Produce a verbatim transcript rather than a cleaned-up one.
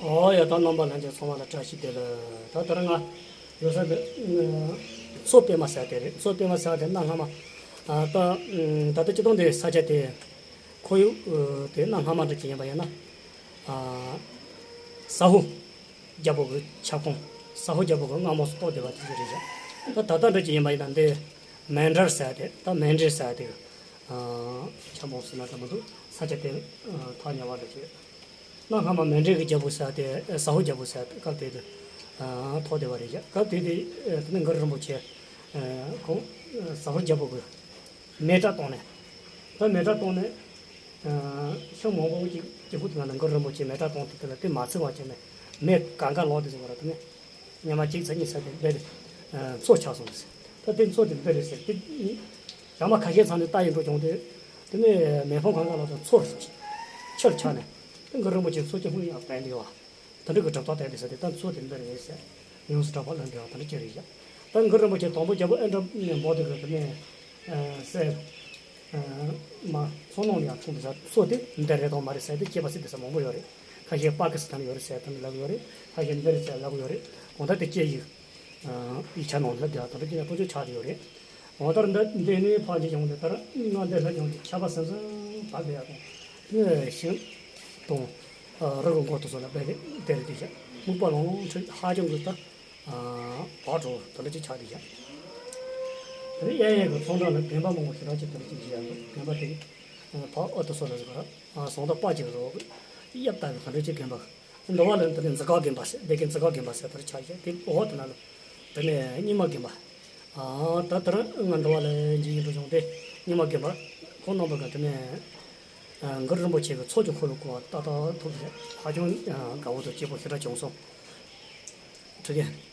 ཨོ་ཡ། ད་རྣམ་པ་ལྷན་རྒྱས་ཚང་མ་ལ་བཀྲ་ཤིས་བདེ་ལེགས། ད་ད་རེས་ང་ཡོད་ས་འདི་མཚོ་པདྨ་ཟེར་དེ་རེད། མཚོ་པདྨ་ཟེར་དེ་གནའ་སྔ་མ། ཨ་ད་ད་ལྟ་སྤྱིར་བཏང་འདི་ས་ཆ་དེ་ཁོར་ཡུག་དེ་གནའ་སྔ་མ་འདྲ་ཅིག་ཡིན་པ་ཡིན་ན། ཨ་ཟ་ཧོར་རྒྱལ་པོ་གི་ཁྱབ་ཁོངས། ཟ་ཧོར་རྒྱལ་པོ་གི་མངའ་འོག་སུ་གཏོགས་བསྡད་པ་དེ་ཅིག་རེད་བཞག་ད་ད་ལྟ་འདྲ་ཅིག་ཡིན་པ་ཡིན་ན་འདི་མཎྜལ་ཟེར་དེ། ད་མཎྜལ་ཟེར་དེ་ཁྱབ་ཁོངས་སུ་ན་འདྲ་མི་འདུག་ས་ཆ་དེ་ཐག་ཉེ་བ་འདྲ་ཅིག་གནའ་སྔ་མ་མཎྜལ་གྱི་རྒྱལ་པོ་ཟེར་དེ་ཟ་ཧོར་རྒྱལ་པོ་ཟེར་དེ་སྐབས་དེ་དུས་ཐོག་བསྡད་པ་རེད་བཞག་སྐབས་དེ་དུས་དེ་ནས་གུ་རུ་རིན་པོ་ཆེ་ཁོང་ཟ་ཧོར་རྒྱལ་པོ་གི་མེ་སྲེག་བཏང་ནས། ད་མེ་སྲེག་བཏང་ནས་ཤིང་མང་པོ་ཅིག་སྐྱེ་དགུ་དེ་ནང་ལ་གུ་རུ་རིན་པོ་ཆེ་མེ་སྲེག་བཏང་དུས་དེ་ལ་དེ་མ་ཚིག་པ་བྱས་ནས་མེ་གང་ག་ལོག་དེ་ཟེར་བ་རེད། དེ་ནས་ཉི་མ་གཅིག་ཙམ་གཉིས་ཙམ་དེ་འདྲ་དེ་མཚོ་ཆགས་སོང་ཟེར། ད་དེ་མཚོ་དེ་འདི་རེད་ཟེར་དེ། ཞག་མ་ཁ་ཤས་ཚང་ནས་ལྟ་ཡིན་འགྲོ་བྱུང་སྟེ། དེ་ནས་མེ་ཕུང་གང་ག་ལོག་དང་མཚོ་ཆུར་ཆགས་ནས། དེ་གུ་རུ་རིན་པོ་ཆེ་མཚོ་སྐྱེ་ཕུང་ཡང་བྲལ་འདི་བ། དེ་འདྲ་གི་གྲུབ་རྟགས་བསྟན་ཏེ་ཟེར་ཏེ་ད་མཚོ་དེ་འདི་རེད་ཟེར། ཡོངས་སུ་གྲགས་པ་ལ་འདི་བ་དེ་འདྲ་ཅི་རེད་བཞག་ད་གུ་རུ་རིན་པོ་ཆེ་དང་པོ་རྒྱལ་པོ་ཨེ་འདྲ་འབོ་དེ་གི་དེ་ནས་སེ་མ་མཚོ་ནང་ལ་ཡང་འཁྲུངས་ཏེ་ས་མཚོ་དེ་འདི་རེད་དང་མ་རེད་ཟེར་ཏེ་དཔྱད་པ་སྲིད་དེ་ས་མང་པོ་ཡོད་རེད། ཁ་ཤས་པ་ཀི་སི་ཐན་ཡོད་རེད་ཟེར་དེ་འདྲ་ལབ་ཡོད་རེད། ཁ་ཤས་འདི་རེད་ཟེར་ལབ་ཡོད་རེད། གང་ལྟར་དེ་དཔྱད་ཡིག་ཡིག་ཆ་ནང་ལ་བསྡད་པ་དང་དེ་ནས་ཐོ་ཅོ་ཆགས་ཏེ་ཡོད་རེད། འོ་ད་འདི་འདི་ནས་ཕར་འཇིག་ཡོང་དུས་ད་ང་འདི་ལ་ཡོང་དུས་ཆར་པ་ཟིང་ཟིང་བབས་བསྡད་ཡ་དང་། དེ་ནས་ཤིང་དང་རི་གི་མགོ་དེ་ཚོ་ལ་བསྡད་དེ་བསྡད་རེད་དེ་བཞག་སྨུག་པ་ལོང་ལོང་ཁྲོད་ཧ་ཅང་གི་ད་བག་དྲོ་དེ་འདྲ་ཅིག་ཆགས་དེ་བཞག་དེ་ནས་གཡས་གཡས་ཀྱི་ཚོང་བྲག་ལ་དགོན་པ་མང་པོ་ཞེ་དྲག་ཅིག་དེ་འདྲ་ཅིག་བཞག་འདུག་དགོན་པ་དེ་བག་ཨོ་དེ་ཚོ་ལ་ཟེར་ག་ར་ཟངས་མདོག་དཔའ་ཅིག་རོ་གཡབ་ལྟ་བུ་དེ་འདྲ་ཅིག་དགོན་པ། འདི་བ་ལ་འདི་ནི་འཛི་སྒང་དགོན་པ་ཟེར། སྡེ་དགེ་འཛི་སྒང་དགོན་པ་ཟེར་དེར་ཆགས་ཡོད། དེ་འོག་དེ་ན་ལ་དེ་ནས་རྙིང་མ་དགོན་པ། ཨ་ད་དེར་ང་འདི་བ་ལ་འཇིག་ཡིན་འགྲོ་བྱུང་སྟེ། རྙིང་མ་དགོན་པ་ཁོང་རྣམ་པ་ག་དེ་ནས་གུ་རུ་རིན་པོ་ཆེ་གི་ཚོགས་ཀྱི་འཁོར་ལོ་བསྐོར་བ་ཏག་ཏག་ཐུག་ཟེར། ཧ་ཅང་དགའ་བོ་དང་སྐྱིད་པོ་ཞེ་དྲག་བྱུང་སོང་། ཁྲི་རྒན།